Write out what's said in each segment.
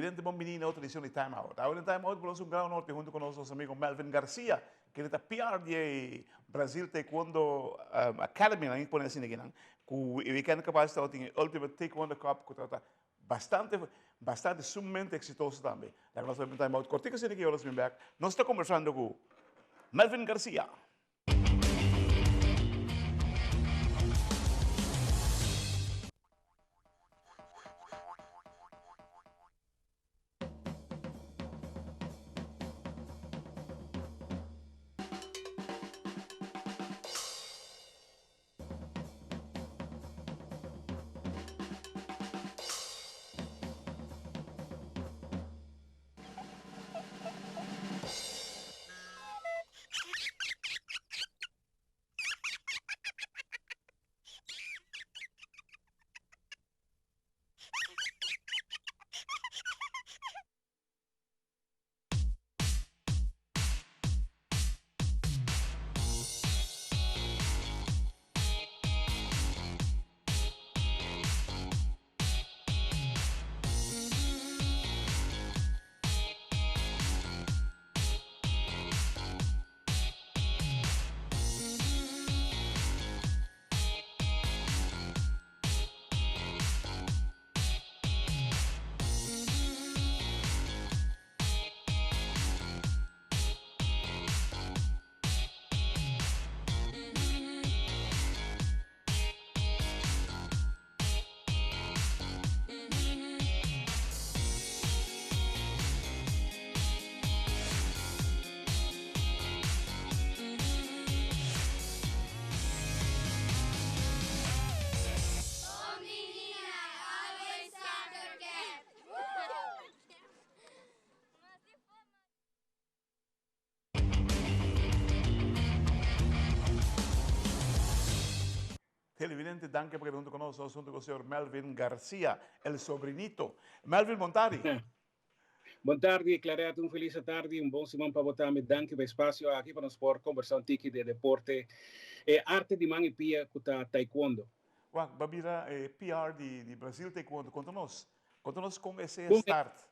Televidente bon bini na otro edicion di Time Out. Awe den Time Out por nos un gran honor tin hunto cu nos nos amigo Melvin Garcia, kende ta PR di e Brazil Taekwondo Academy, nan pone asina akinan, cu e weekend cu a pasa tabatin e Ultimate Taekwondo Cup cu tabata bastante, bastante sumamente exitoso tambe. Laga nos bai pa un Time Out cortico asina aki ora nos bin bek. Nos ta conversando cu Melvin Garcia. Televidente danki pa keda hunto ku nos. Nos hunto ku señor Melvin Garcia, el sobrinito. Melvin, bon tardi. Bon tardi, Claret. Un felis atardi, un bon siman pa bo tambe. Danki pa e spasio aki pa nos por kombersá un tiki di e deporte, e arte di man i pia ku ta taekwondo. Wak, bo a bira e PR di Brazil Taekwondo. Konta nos, konta nos kon esei a start.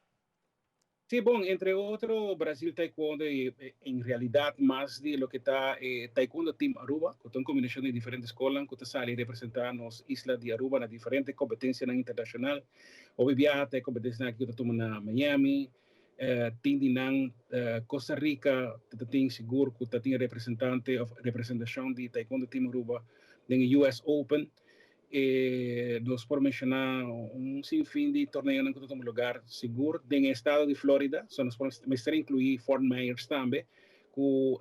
Sí, bon, entre otro Brasil Taekwondo y en realidad mas di loke ta e Taekwondo Team Aruba, cu ta un combinacion di diferente scolnan cu ta sali representa nos isla di Aruba na diferente competencianan internacional. Hopi biaha ta e competencianan aki cu ta tuma na Miami, tin di nan Costa Rica, ta tin sigur cu ta tin representante of representacion di Taekwondo Team Aruba den e US Open. E nos por menshoná un sinfin di torneonan ku ta tuma lugar sigur den e estado di Florida. So nos por mester inkluí Fort Myers tambe ku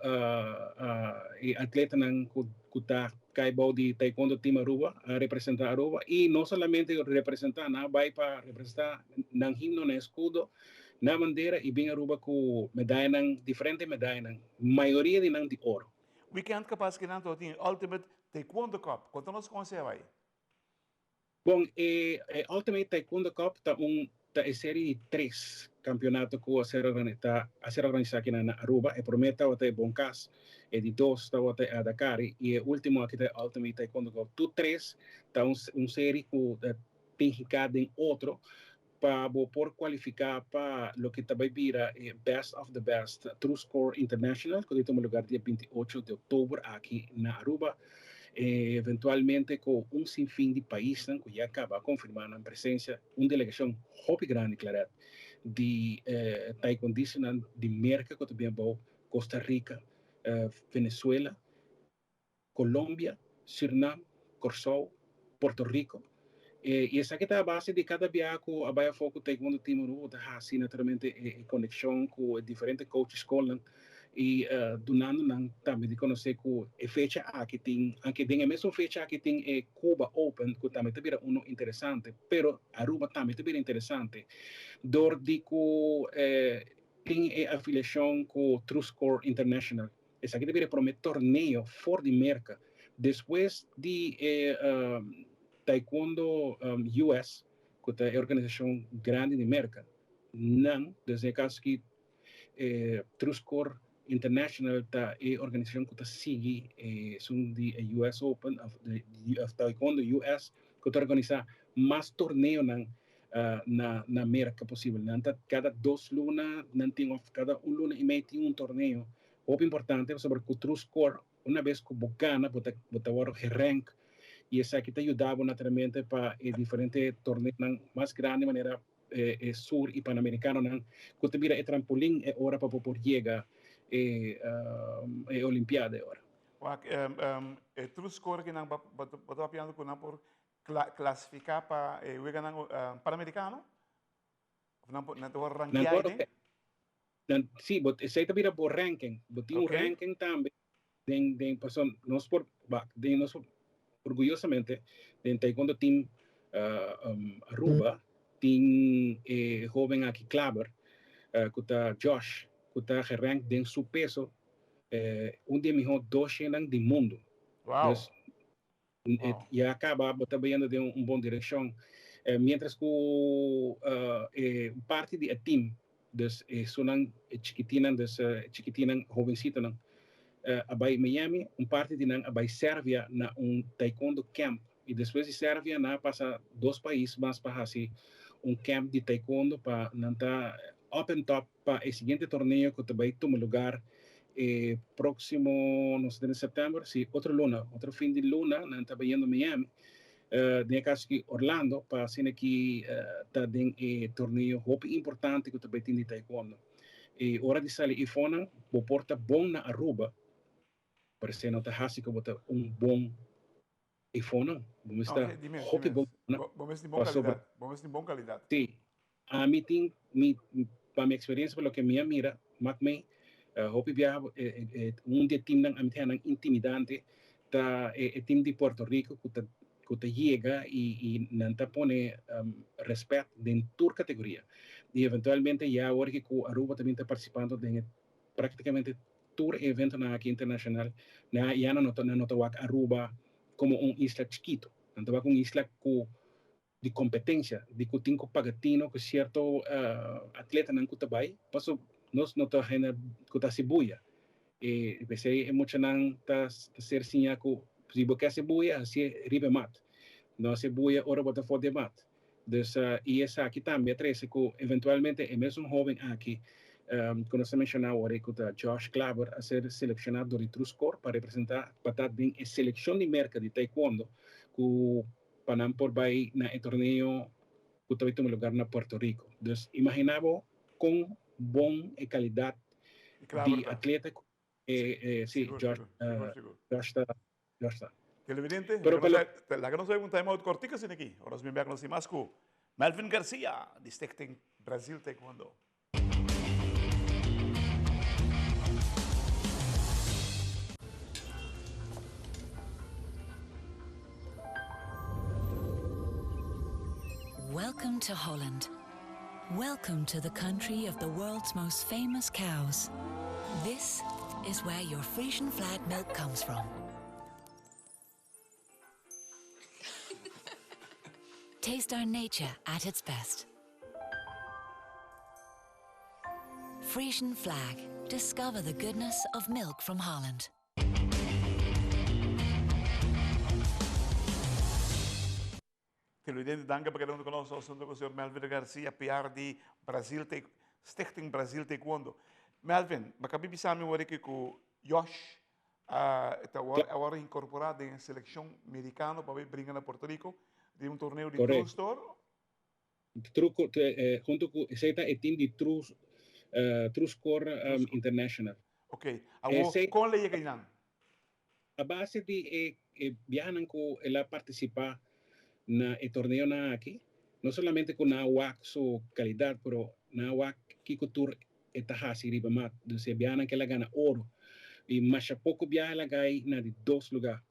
e atletanan ku ku ta kai bou di Taekwondo Team Aruba a representá Aruba i no solamente representá, nan a bai pa representá nan himno, nan eskudo, nan bandera i bin Aruba ku medayanan, diferente medayanan, mayoria di nan di oro. Weekend kapas ki nan tabatin e Ultimate Taekwondo Cup. Konta nos kon esei a bai. Bon, e Ultimate Taekwondo Cup ta un ta e seri di tres kampionato ku a ser ta a ser organisá aki na Aruba. E promé tabata e Bon Kas, e di dos tabata e Adakari i e último aki ta e Ultimate Taekwondo Cup. Tur tres ta un un seri ku ta tin hiká den otro Pa bo por kualifiká pa loke ta bai bira e Best of the Best True Score International ku ta tuma lugar dia 28 di oktober aki na Aruba. Eventualmente ku un sinfin di paisnan ku ya kaba a konfirmá nan presensia, un delegashon hopi grandi Claret di taekwondistanan di Merka ku ta bin abou, Costa Rica, Venezuela, Colombia, Surinam, Corsou, Puerto Rico. Y esaki ta a base di cada biaha cu a bay afo cu Taekwondo Team Aruba ta haci naturalmente e conexion cu e diferente coach scolnan y dunando nan tambe di conoce cu e fecha aki tin, aunke den e mesun fecha aki tin e Cuba Open cu tambe ta bira uno interesante, pero Aruba tambe ta bira interesante dor di cu tin e afiliacion cu True Score International. Esaki ta bira e prome torneo for di Merca despues di e Taekwondo US cu ta e organisacion grandi di Merca. Nan, dus den e caso aki True Score International ta e organisacion cu ta sigui esun di e US Open of Taekwondo US cu ta organisa mas torneonan. na Merca posibel. Nan ta cada dos luna nan tin of cada un luna y mei tin un torneo hopi importante pasobra cu True Score una bes cu bo gana bo ta bo ta worde gerank y esaki ta yuda bo naturalmente pa e diferente torneonan mas grandi manera e Sur y Panamericanonan cu ta bira e trampolin e ora pa bo por yega e e Olimpiada e ora. Wak, e True Score kinan bo ta papiando cu nan por Clasifica pa e weganan Panamericano? Of nan por, nan ta word Nan rankeá por, den? nan, sí, bo, esei ta bira bo ranking. Bo tin un ranking tambe den, den, pasobra nos por, wak, den nos orguyosamente den Taekwondo Team Aruba tin e hoben aki Klaber, ku ta Josh, ku ta gerank den su peso un di e mihó doshennan di mundu. Wow. Dus, Ya caba bo ta bayendo den un bon direccion. Mientras cu e parti di e team, dus esunnan e chikitinan, dus e chikitinan, hovencitonan a bay Miami, un parti di nan a bay Servia na un taekwondo camp. Y despues di Servia nan a pasa dos pais mas pa haci un camp di taekwondo pa nan ta up and top pa e siguiente torneo cu ta bay tuma lugar e proximo, nos ta den september, si, otro luna, otro fin di luna nan ta bayendo Miami, den e caso aki Orlando, pa asina ki ta den e torneo hopi importante cu ta bay tin di taekwondo. E ora di sali efonan, bo por ta bon na Aruba, pero esey no ta haci cu bo ta un bon efonan, bo mester ta hopi bon Bo mester tin bon calidad, bo mester tin bon calidad. Si, Ami tin mi pa mi experiencia pa loke mi a mira mak mei hopi biaha un di e teamnan ami ta haña nan intimidante ta e team di Puerto Rico ku ta ku ta yega i i nan ta pone respet den tur categoria i eventualmente ya awor ki ku Aruba ta bin ta participando den e practicamente tur e eventonan aki internacional nan ya nan no ta nan no ta wak Aruba como un isla chikito nan ta wak un isla ku di competencia di cu tin cu paga tino cu cierto atletanan cu ta bay paso nos no ta hende cu ta haci buya y pesey e muchanan ta ser siña cu si bo ke haci buya hacié riba e mat no haci buya ora bo ta for di e mat dus y esaki tambe a trece cu eventualmente e mesun hoben aki cu nos a menciona awor cu ta Josh Klaber a ser selecciona door di True Score pa representa pa ta den e seleccion di Merca di Taekwondo cu pa nan por bai na e torneo cu ta bai tuma lugar na Puerto Rico. Dus imagina bo con bon e calidad di atleta cu e si Josh Josh ta Josh ta. Televidente, laga nos bai un time out cortico asina aki. Ora nos bin bek nos tin mas cu Melvin Garcia di Stichting Brazil Taekwondo. Welcome to Holland. Welcome to the country of the world's most famous cows. This is where your Frisian flag milk comes from. Taste our nature at its best. Frisian flag. Discover the goodness of milk from Holland. Televidente, danki pa keda huntu ku nos. Nos huntu ku señor Melvin Garcia, PR di Brasil Tae, Stichting Brasil Taekwondo. Melvin, bo ka bisa mi wor aki ku Josh a ta wor a wor inkorporá den e selekshon merikano pa bai bringa na Puerto Rico den un torneo di True Store? True, huntu ku esei ta e team di True, True Score International. Ok, awor kon lo yega einan? A base di e biahanan ku el a partisipá na e torneonan aki, no solamente ku nan a wak su kalidat, pero nan a wak kiko tur e ta hasi riba mat. Dus e biahanan ku el a gana oro i masha poko biaha el a gai na di dos lugá.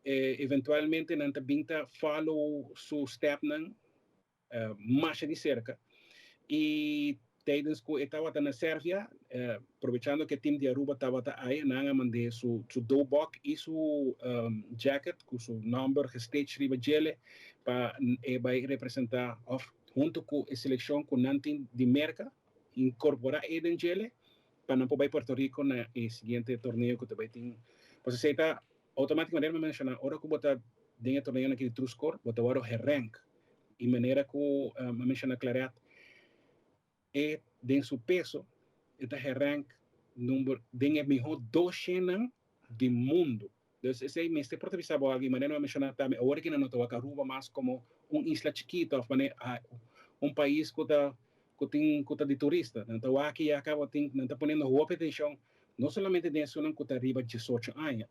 Eventualmente nan ta bin ta follow su stèpnan masha di serka y tijdens cu e tabata na Servia, probechando cu e team di Aruba tabata aya, nan a mand'é su su dobok y su jacket cu su nomber gestitch riba djele pa e bay representa of hunto cu e seleccion cu nan tin di Merca incorpora e den djele pa nan por bay Puerto Rico na e siguiente torneo cu ta bay tin. Pues esey ta automaticamente, manera mi a menciona, ora cu bo ta den e torneonan aki di True Score, bo ta worde gerank. I manera ku mi a menshoná Claret, e den su peso e ta gerank number den e mihó doshennan di mundu. Dus esei mester por ta bisa bo algu. I manera mi a menshoná tambe, awor ki nan no ta wak Aruba mas komo un isla chikitu òf manera un pais ku ta ku tin ku ta di turista. Nan ta wak ya kaba tin nan ta poniendo hopi atenshon no solamente den esunnan ku ta riba 18 aña.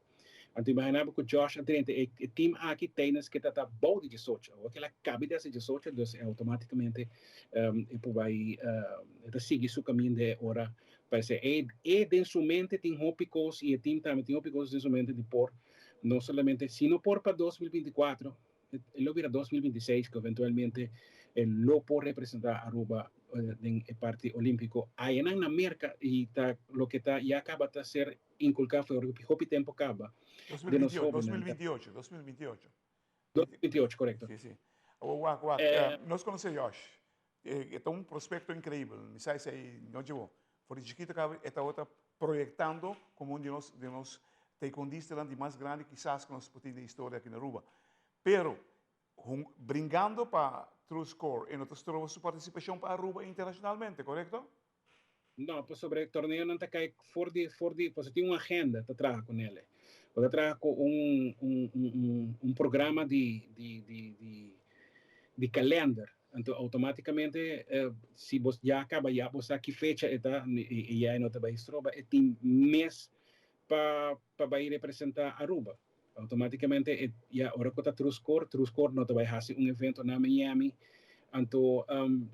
Anto imaginá bo ku Josh a drenta e team aki tijdens ku e ta ta bou di 18. Awor ku el a kabi di hasi 18, dus e outomátikamente e por bai e ta sigui su kaminda e ora pa esei. E e den su mente tin hopi kos i e team tambe tin hopi kos den su mente di por no solamente si no por pa 2024 e lo bira 2026 ku eventualmente e lo por representá Aruba den e parti olímpiko. Ayanan na Merka i ta loke ta ya kaba ta ser inculca for hopi tempo caba den nos hobennan. 2028, 2028. 2028, corecto. Si, si. Awor wak, wak, eh, nos conoce Josh. E ta un prospecto increibel. Mi sa esey no dje bo. For di chikito caba e tabata proyectando como un di nos, di nos taekwondistanan di mas grandi kisas cu nos por tin den historia aki na Aruba. Pero, hun, bringando pa True Score e no ta stroba su participacion pa Aruba internacionalmente, corecto? No, pasobra e torneonan ta kai for di, for di, pasobra tin un agenda ta traha ku nele. Bo ta traha ku un, un, un, un, un programa di, di, di, di, di kalender. Anto outomátikamente si bo ya kaba ya bo sa ki fecha e ta i ya e no ta bai stroba e tin mes pa pa bai representá Aruba. Automáticamente e ya ora cu ta True Score, True Score no ta bay haci un evento na Miami, anto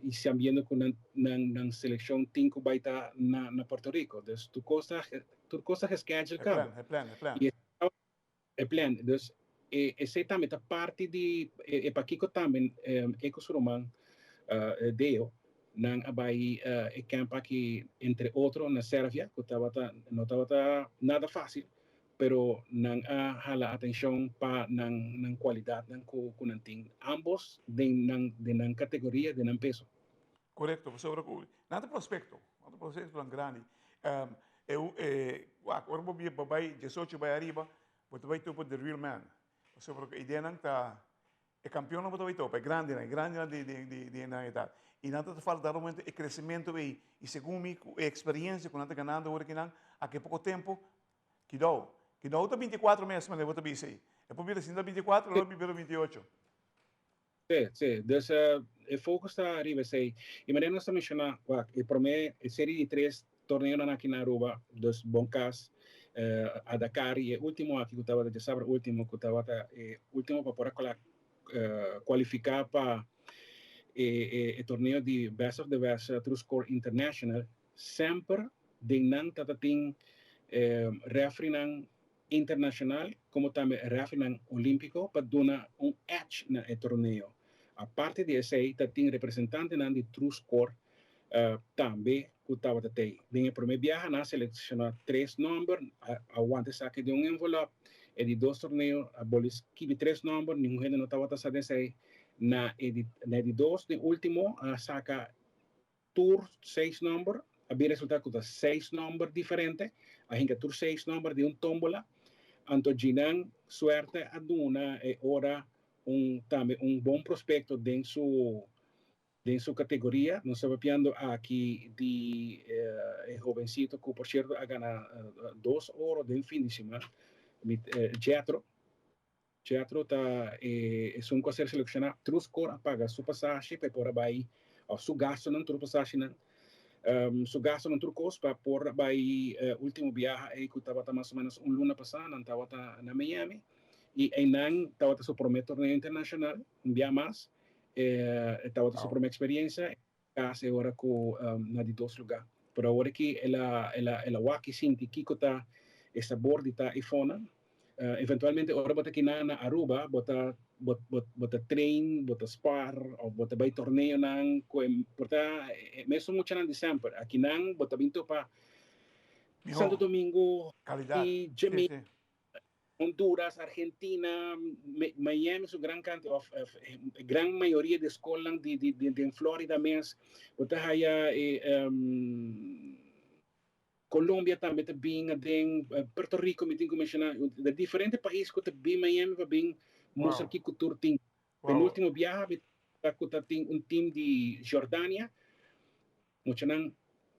y sabiendo cu nan nan nan seleccion tin cu bay ta na na Puerto Rico. Dus tur cos ta tur cos ta geschedule E caba. plan, e plan, e plan. Y e plan. Dus e esey tambe ta parti di e e pakico tambe e cu su ruman Deo nan a bay e camp aki entre otro na Servia cu tabata no tabata nada facil pero nan a hala atencion pa nan nan cualidadnan cu cu nan tin ambos den nan den nan categoria den nan peso. Corecto, pasobra cu nan ta prospecto, nan ta prospectonan grandi. E e wak ora bo bia bo bay 18 bay ariba bo ta bay topa the real man, pasobra cu ideanan ta E kampionnan bo ta bai topa, e grandinan, e grandinan di di di di nan edat. I nan ta falta dado momento e kresementu ei. I segun mi ku e eksperensia ku nan ta ganando ora kinan, aki poko tempu, kidou. Kidou ta 24 mes manera bo ta bisa ei. E por bira si ta 24, lo bira 28. Sí, sí. Dus e focus ta riba esei. I manera nos ta menshoná, wak, e promé, e serie di tres torneonan aki na Aruba, dus Bon Cas, a Dakar y e ultimo aki cu tabata djasabra ultimo cu tabata e ultimo pa por a cualifica pa e torneo di Best of the West True Score International, semper den nan tata tin refereenan internacional como tambe refereenan olimpico pa duna un edge na e torneo. Aparte di esey ta tin representantenan di True Score Tambe ku tabata tei. Den e promé biaha nan a selekshoná tres nòmber, a wanta esaki den un envelòp. E di dos torneo a bolbe skibi tres nòmber, ningun hende no tabata sa den esei. Na e di na e di dos, den último, a saka tur seis nòmber. A bin resultá ku ta seis nòmber diferente. A hinka tur seis nòmber den un tómbola. Anto djinan suerte a duna e ora un tambe un bon prospekto den su Den su categoria, nos ta papiando aki di e hobencito cu por cierto a gana dos oro den fin di siman, Jetro. Jetro ta esun cu a ser selecciona. True Score a paga su pasashi pa e por a bay, of su gastonan, tur pasashinan, su gastonan tur cos pa por a bay ultimo biaha ey cu tabata mas o menos un luna pasa, nan tabata na Miami y eynan tabata su prome torneo internacional, un bia mas. E tabata su prome experiencia, casi ora cu na di dos lugar. Pero awor aki el a, el a, el a wak y sinti kico ta e sabor di ta eyfona. Eventualmente ora bo ta kina na Aruba, bo ta, bo, bo, bo ta train, bo ta spar, of bo ta bay torneonan cu e, por ta e mesun muchanan di semper. Akinan bo ta bin topa Santo Domingo, Calidad. y Jamaica. Honduras, Argentina, Miami su gran cantidad of gran mayoria di scolnan di di di den Florida mes. Bo ta haya e Colombia tambe ta bin aden, Puerto Rico mi tin cu menciona, de diferente pais cu ta bin Miami pa bin mustra kico tur tin. Penultimo biaha mi. Ku ta tin un team di Jordania, muchanan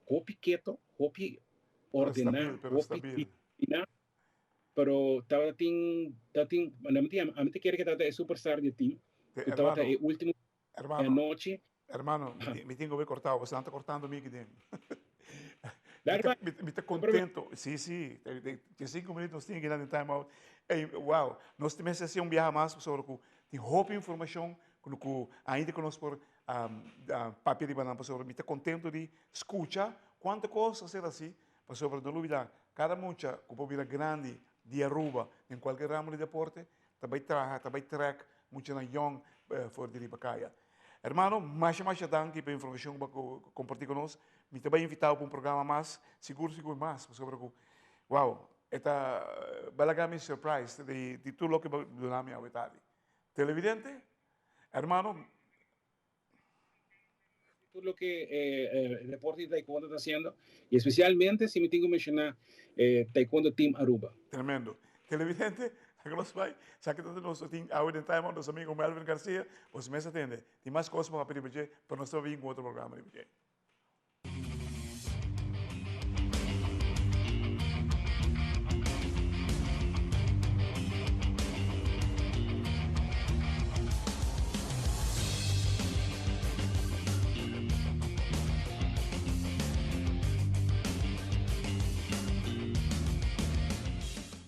hopi keto, hopi ordena, hopi disciplina, pero tabatin tabatin ami ta kere ku tabata e superstar di e team, ku tabata e ultimo anochi. Hermano, mi tin ku cortá bo, pasobra nan ta cortando mi aki den. Mi ta contento, si, si, tin 5 minuut nos tin aki den time out. Ey, wow, nos tin mester haci un biaha mas pasobra cu tin hopi informacion cu ainda cu nos por papia riba nan, pasobra mi ta contento di scucha cuanto cos a ser haci, pasobra no lubida, cada mucha cu por bira grandi di Aruba den cualkier ramo di deporte ta bay traha, ta bay trek muchanan yong for di riba caya. Hermano, masha masha danki pa e informacion cu bo a comparti cu nos. Mi ta bay invita bo pa un programa mas, sigur sigur mas, pasobra cu, wow, e ta bay laga mi surprise di tur loke bo duna mi awe tardi. Televidente, hermano. Tur loke e deporte di taekwondo ta haciendo y especialmente si mi tin cu menciona Taekwondo Team Aruba. Tremendo. Televidente, laga nos bai. Sa ki ta nos tin awe den time out nos amigo Melvin Garcia. Boso mes a tende. Tin mas cos pa papia riba dje, pero nos ta bin cu otro programa riba dje.